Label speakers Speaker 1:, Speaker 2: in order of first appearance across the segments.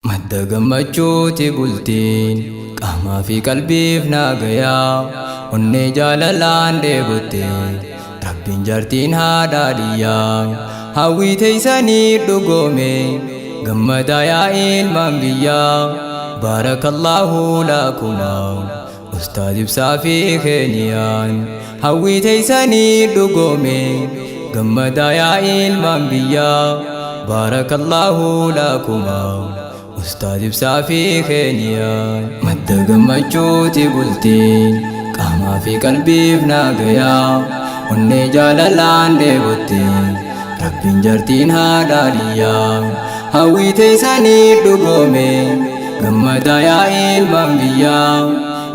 Speaker 1: Madda gammachuuti bultiin qaamaa fi qalbiif naagayaa onnee jaalalaan dheebotte rabbiin jaartiin haadha dhiyyaa hawwii teeysanii dhugoome gammadaa yaa ilmaan biyyaa baarakallaahu lakumaa ustaaz ibsaa fi keeniyaan hawwii teeysanii dhugoome gammadaa yaa ilmaan biyyaa baarakallaahu lakumaa ustaaz ibsaa fi keeniyaan madda gammachuuti bultiin qaamaa fi qalbiif naagayaa onnee jaalalaan dheebotte rabbiin jaartiin haadha dhiyyaa hawwii teeysanii dhugoome gammadaa yaa ilmaan biyyaa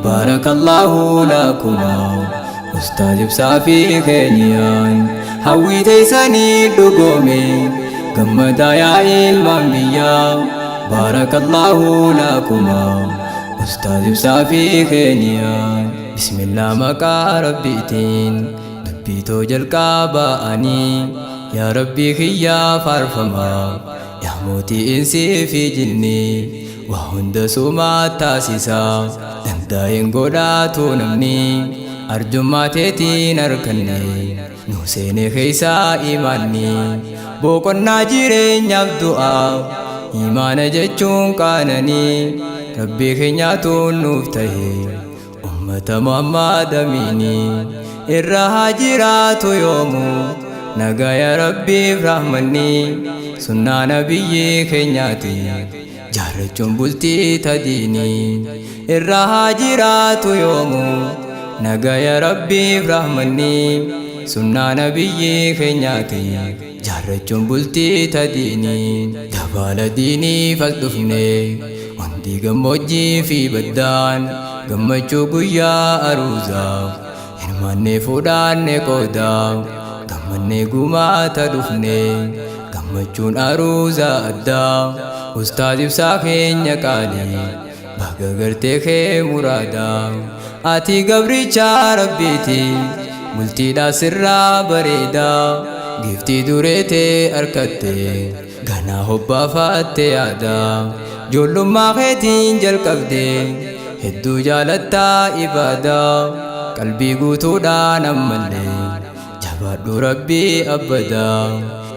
Speaker 1: baarakallaahu lakumaa ustaaz ibsaa fi keeniyaan hawwii teeysanii dhugoome gammadaa yaa ilmaan biyyaa baarakallaahu lakumaa ustaaz ibsaa fi keeniyaan bismillaa maqaa rabbiitiin dubbiitoo jalqaaba'anii yaa rabbii kiyyaa faarfamaa yaa mootii insii fi jinnii waa hunda sumaa taasisaa danda'een godhaatu namni arjummaa teetiin arganne nu seene keeysaa imaanni boqonnaa jireenyaaf du'aa imaana jechuun qaananii rabbii keenyaatu nuuf tahe ummata Muhammad amiini irra haa jiraatu yoomu nagaya rabbiif rahmanni sunnaa nabiyyi keenyaati jaarrachuun bultii tadiini irra haa jiraatu yoomu nagaya rabbiif rahmanni sunnaa nabiyyi keenyaati jaarrachuun bultii tadiini dabaala diiniif as dhufne hundi gammoojjii fi baddaan gammachuu guyyaa aruuzaa hirmaannee fuudhaanne qoodaa gammannee gumaata dhufne gammachuun aruuzaa addaa ustaaz ibsaa keenya qaalii baga gartee kee muraadaa ati gabricha rabbiiti bultiidhaa sirraa bareedaa giftii dureetee arkatte ganaa hobbaafatte yaada ijoollummaa keetiin jalqabde hedduu jaalattaa ibaadaa qalbii guutuudhaan ammallee jabaadhu rabbii abbadaa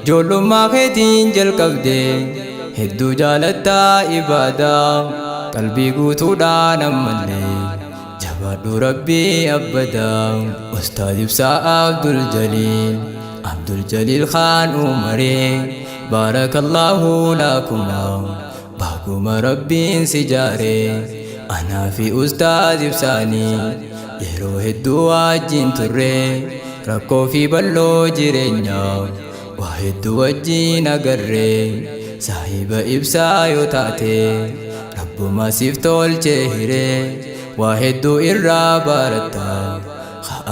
Speaker 1: ijoollummaa keetiin jalqabde hedduu jaalattaa ibaadaa qalbii guutuudhaan ammallee jabaadhu rabbii abbadaa ustaaz ibsaa Abdul Jaliil Abdul Jaliil Khaan Umaree baarakallaahu lakumaa baaguma rabbiin si jaaree anaa fi ustaaz ibsaanii yeroo hedduu wajjin turre rakkoo fi bal'oo jireenyaa waa hedduu wajjin agarre saahiba ibsaa yoo taate rabbuma siif tolchee hiree waa hedduu irraa baratta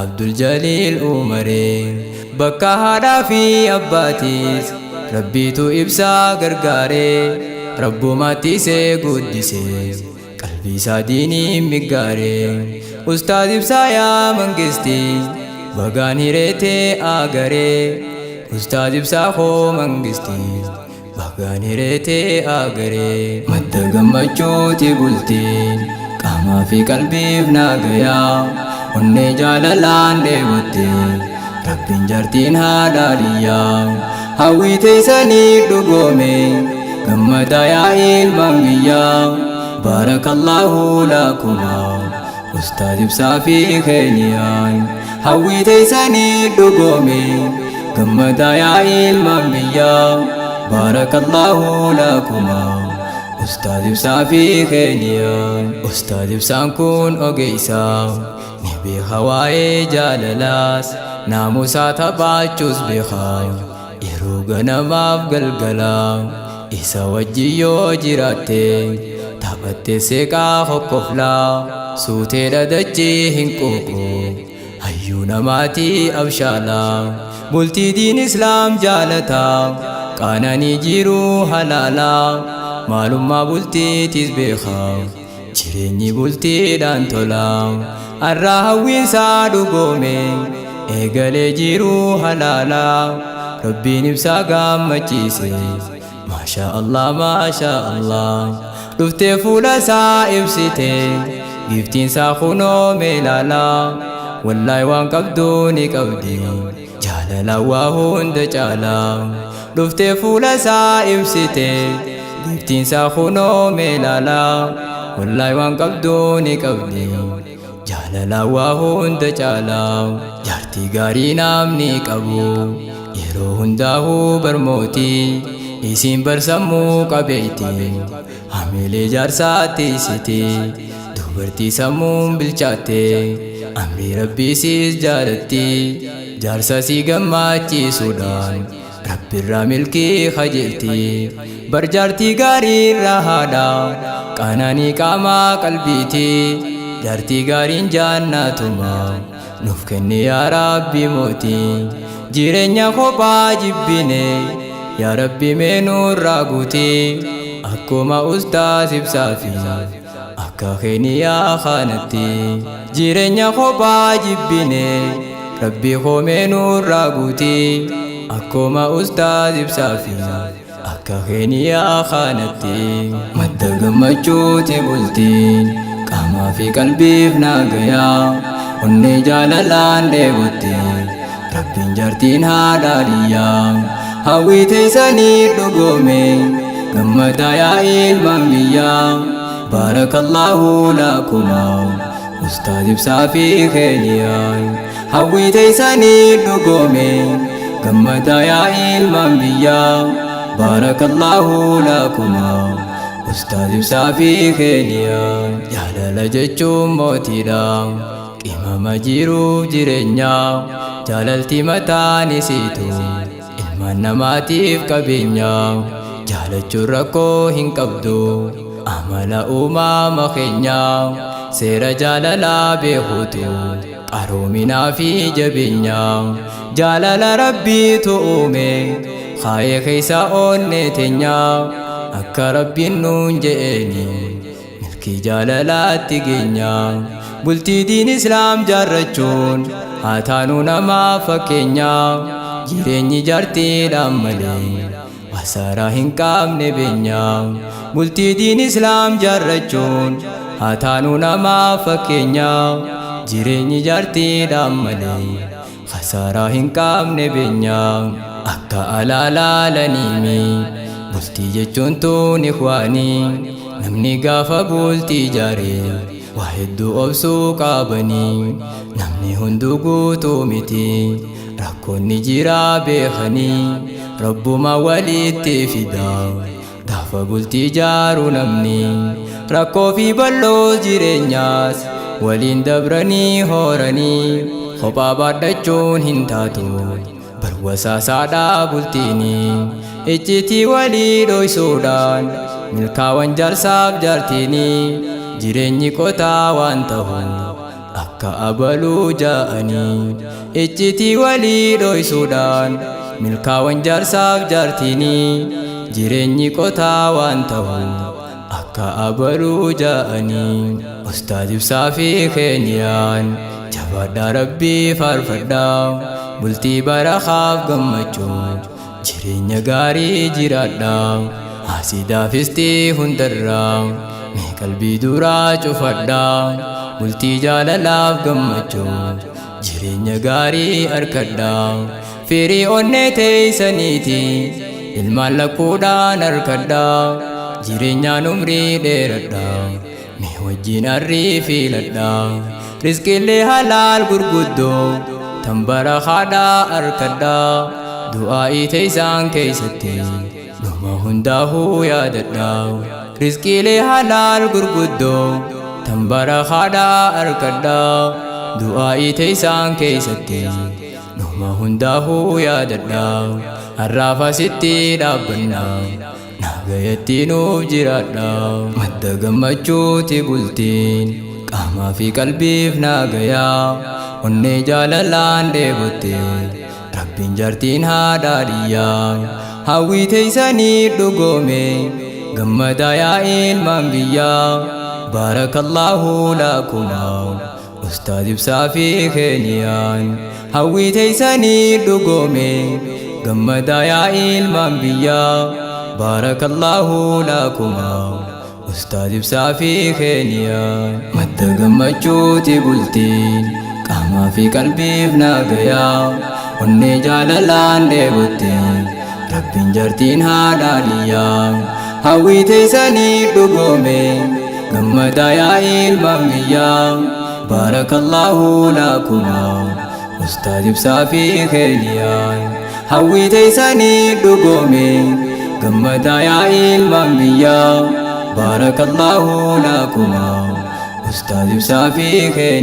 Speaker 1: Abdul Jaliil Umaree bakka haadhaa fi abbaatiis rabbiitu ibsaa gargaaree rabbumaatti isee guddisee qalbii isaa diiniin miggaaree ustaaz ibsaa yaa mangistii bagaan hireetee agaree ustaaz ibsaa koo mangistii bagaan hireetee agaree madda gammachuuti bultiin qaamaa fi qalbiif naagayaa onnee jaalalaan dheebotte rabbiin jaartiin haadha dhiyyaa hawwii teeysanii dhugoome gammadaa yaa ilmaan biyyaa baarakallaahu lakumaa ustaaz ibsaa fi keeniyaan hawwii teeysanii dhugoome gammadaa yaa ilmaan biyyaa baarakallaahu lakumaa ustaaz ibsaa fi keeniyaan ustaaz ibsaan kun ogeessaa ni beeka waa'ee jaalalaas naamusaa taphachuus beeka yeroo ganamaaf galgalaa isa wajjin yoo jiraatte taphatte seeqaa hokkoflaa suuteedha dachii hin quuqu hayyuu namaatii abshaalaa bultii diin islaam jaalataa qaananii jiruu halaalaa maalummaa bultiitis beekaa jireenyi bultiidhaan tolaa arraa hawwiinsaa dhugoome eegalee jiruu halaalaa rabbiin ibsaa gammachiise. Maasha Allah, maasha Allah. Dhuftee fuula isaa ibsite, giiftiin isaa kunoo meelaala. Wallaay waan qabduu ni qabdi, jaalala waa hunda caala. Dhuftee fuula isaa ibsite, giiftiin isaa kunoo meelaala. Wallaay waan qabduu ni qabdi, jaalala waa hunda caala. Jaartii gaarii namni qabu yeroo hundaa'uu barmootii, isiin barsammuu qabeeyti, hamilee jaarsaatti isiti. Dubartii sammuun bilchaatte amrii rabbii siis jaalatti, jaarsa si gammachiisuudhaan rabbirraa milkii kajeelti. Bar jaartii gaarii irraa haadha qananii qaamaa qalbiiti. Jaartii gaariin jaannatuma nuuf kenni yaa rabbi mootii. Jireenya kophaa jibbine, yaa rabbi mee nurraa guuti, akkuma ustaas ibsaa fi akka keeniyaa kanatti. Jireenya kophaa jibbine, rabbi koomee nurraa guuti, akkuma ustaas ibsaa fi akka keeniyaa kanatti. Madda gammachuuti bultiin, qaamaa fi qalbiif naagayaa. Onnee jaalalaan dheebotte, rabbiin jaartiin haadha dhiyyaa. Hawwii teessanii dhugoome, gammadaa yaa ilmaan biyyaa. Baarakallaahu lakumaa, ustaaz ibsaa fi keeniyaan. Hawwii teessanii dhugoome, gammadaa yaa ilmaan biyyaa. Baarakallaahu lakumaa, ustaaz ibsaa fi keeniyaan. Jaalala jechuun mootiidha, qimama jiruuf jireenyaa. Jaalalti mataan isiitu ilmaan namaatiif qabeenya. Jaalachuun rakkoo hin qabdu, amala uumama keenya. Seera jaalalaa beekuutu qaroominaa fi jabeenya. Jaalala rabbiitu uume kaayee keessa onnee teenya. Akka rabbiin nuun je'eeni milkii jaalalaatti geenya. Bultii diin islaam jaarrachuun haa taanuu namaa fakkeenya. Jireenyi jaartiidhaan malee hasaaraa hin qabne beenya. Bultii diin islaam jaarrachuun haa taanuu namaa fakkeenya. Jireenyi jaartiidhaan malee hasaaraa hin qabne beenya. Akka alaalaalaniimi bultii jechuun tun ikhwaanii. Namni gaafa bultii ijaare waa hedduu obsuu qabanii. Namni hunduu guutuu miti, rakkoonni jira beekanii. Rabbuma walitti fida gaafa bultii ijaaru namni. Rakkoo fi bal'oo jireenyaas waliin dabranii horanii. Kophaa baadhachuun hin taatu, barwasaasaadhaa bultiini. Iccitii walii dhoysuudhaan milkaawwan jaarsaaf jaartiini. Jireenyi qotaa waan ta'u akka abaluu ja'anii. Iccitii walii dhoysuudhaan milkaawwan jaarsaaf jaartiini. Jireenyi qotaa waan ta'u akka abaluu ja'anii. Ustaaz ibsaa fi keeniyaan jabaadhaa, rabbii faarfadhaa. Bultii barakaaf gammachuu jireenya gaarii jiraadhaa. Asidaafistii hundarraa mee qalbii duraa cufadhaa. Bultii jaalalaaf gammachuu jireenya gaarii arkadhaa. Firii onnee teeysaniiti ilmaan lakkuudhaan arkadhaa. Jireenyaan umrii dheeradhaa, mee wajjin arrii filadhaa. Rizqiilee halaal gurguddoo tan barakaadhaa arkadhaa. Du'aa'ii teeysaan keeysatti numa hundaa'uu yaadadhaa. Rizqiilee halaal gurguddoo tan barakaadhaa arkadhaa. Du'aa'ii teeysaan keeysatti numa hundaa'uu yaadadhaa. Har'aaf asitti dhaabbannaa, nagayatti nuuf jiraadhaa. Madda gammachuuti bultiin, qaamaa fi qalbiif nagayaa. Onnee jaalalaan dheebotte, rabbiin jaartiin haadha dhiyyaa. Hawwii teeysanii dhugoome, gammadaa yaa ilmaan biyyaa. Baarakallaahu lakumaa, ustaaz ibsaa fi keeniyaan. Hawwii teeysanii dhugoome, gammadaa yaa ilmaan biyyaa. Baarakallaahu lakumaa, Ustaaz Ibsaa fi Keeniyaan. Madda gammachuuti bultiin, qaamaa fi qalbiif nagayaa. Onnee jaalalaan dheebotte Rabbiin jartiin haadha. Hawwii teessanii dhugoome, gammadaa yaa ilmaan biyyaa. Baarakallaahu lakumaa, Ustaaz Ibsaa fi Keeniyaan. Hawwii teessanii dhugoome, gammadaa yaa ilmaan biyyaa. Baarakallaahu lakumaa, Ustaaz Ibsaa fi Keeniyaan.